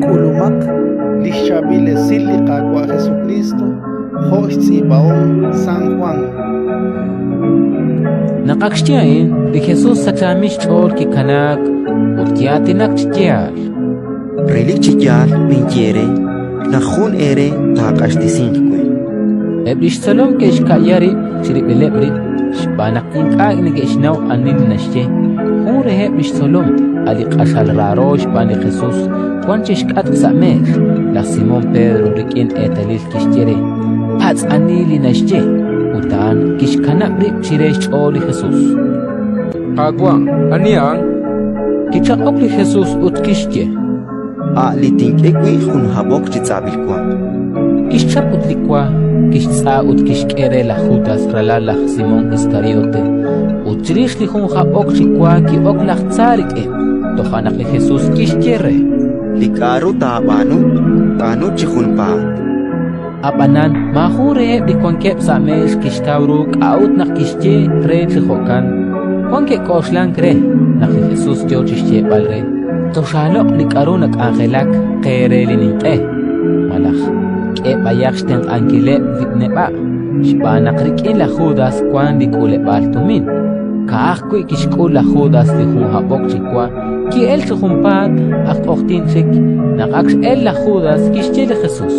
K'ulumaq li xChaab'il Esil li Qaawa' Jesukriist jo' xtz'iib'ahom San Jwan. Naq ak xye a'in, li Jesus sachaamil xch'ool kikanaak ut ki'aatinak chi yaal. Relik chi yaal ninye eere naq jun eere taaq'axtesinq we. Eb' li xtzolom ke'xka'ya rib' chirib'ileb' rib' xb'aan naq ink'a' neke'xnaw ani li naxye. Jun reheb' li xtzolom, a' li q'axal raaro xb'aan li Jesus, wank chi xk'atq sa' meex. Laj Simón Pedro rik'in eetalil kixye re: Patz' ani li naxye. Ut a'an kixkanab' rib' chire xch'ool li Jesus. Qaawa', ani a'an? Kichaq'ok li Jesus ut kixye: A' li tink'e wi' jun hab'ok chi tz'ab'il wa. Kixchap ut li wa, kixtz'a ut kixk'e re laj Judas, ralal laj Simón Iskariote. Ut chirix li jun hab'ok chi wa ki'ok laj tza rik'in. Toja' naq li Jesus kixye re: Li k'a'ru taab'aanu, b'aanu chi junpaat. Ab'anan maajun reheb' li wankeb' sa' meex kixtaw ru k'a'ut naq kixye re chi jo'kan. Wan ke'k'oxlank re naq li Jesus yo chi xyeeb'al re: Toxaaloq' li k'aru nak'anjelak qe re li ninq'e, malaj k'e b'ayaq xtenq'ankileb' li neb'a', xb'aan naq rik'in laj Judas wank li k'uuleb'aal tumin. Ka'ajwi' kixk'ul laj Judas li jun hab'ok chi wa, ki'elk chi junpaat, ak q'oqyink chik. Naq ak x'elk laj Judas, kixye li Jesus: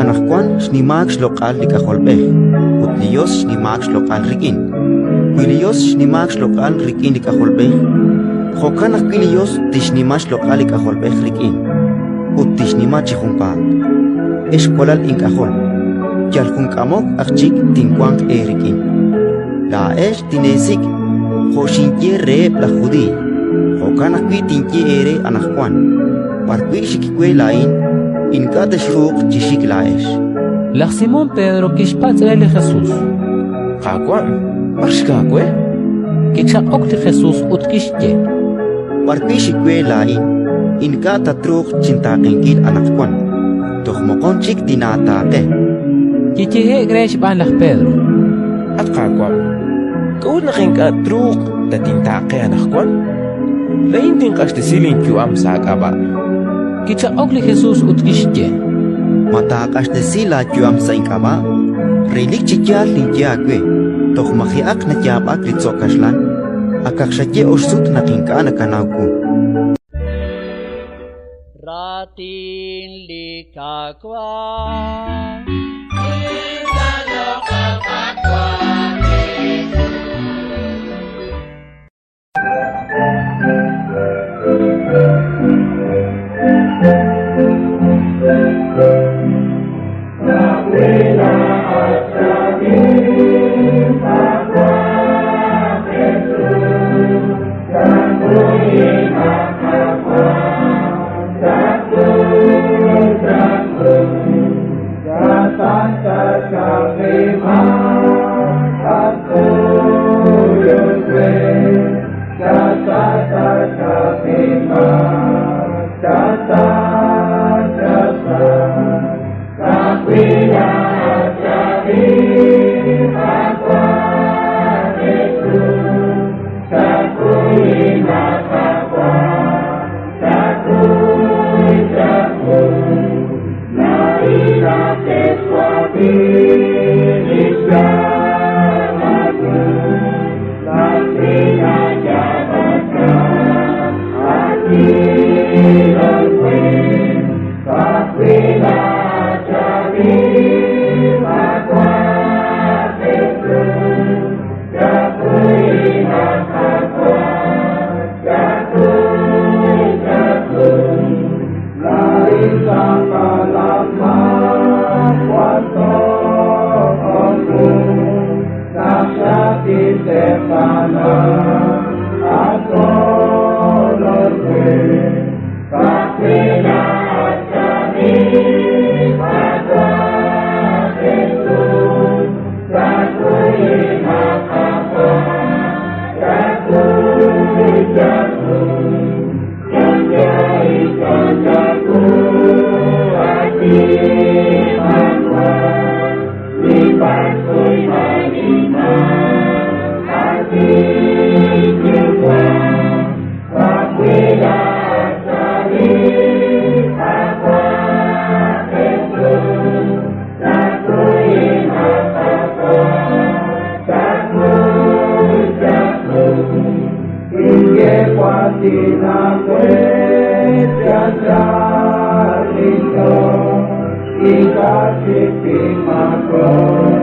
Anaqwan xnimaak xloq'al li K'ajolb'ej, ut li Yos xnimaak xloq'al rik'in. Wi li Yos xnimaak xloq'al rik'in li K'ajolb'ej, jo'kan ajwi' li Yos tixnima xloq'al li K'ajolb'ej rik'in, ut tixnima chi junpaat. Ex walal ink'ajol, yal jun k'amok aj chik tinwanq eerik'in. Laa'ex tineesik' jo' xinye reheb' laj Judiiy, jo'kan ajwi' tinye eere anaqwan: b'arwi' xik we laa'in, ink'a' texruuq chi xik laa'ex. Laj Simón Pedro kixpatz' re li Jesus: Qaawa', b'ar xik aawe? Kichaq'ok li Jesus ut kixye: B'arwi' xik we laa'in, ink'a' tatruuq chintaaqenkil anaqwan, toj moqon chik tinaataaqe. Kiyehe'k re xb'aan laj Pedro: At Qaawa', k'a'ut naq ink'a' truuq tatintaaqe anaqwan? Laa'in tinq'axtesi linyu'am sa' aak'ab'a'. Kichaq'ok li Jesus ut kixye: Ma taaq'axtesi laayu'am sa' ink'ab'a'? Relik chi yaal ninye aawe, toj maji'aq nayaab'ak li tzo' kaxlan, akaq xaye ox sut naq ink'a' nakanaw wu. Raatin li Qaawa'. Tinmaakob'k.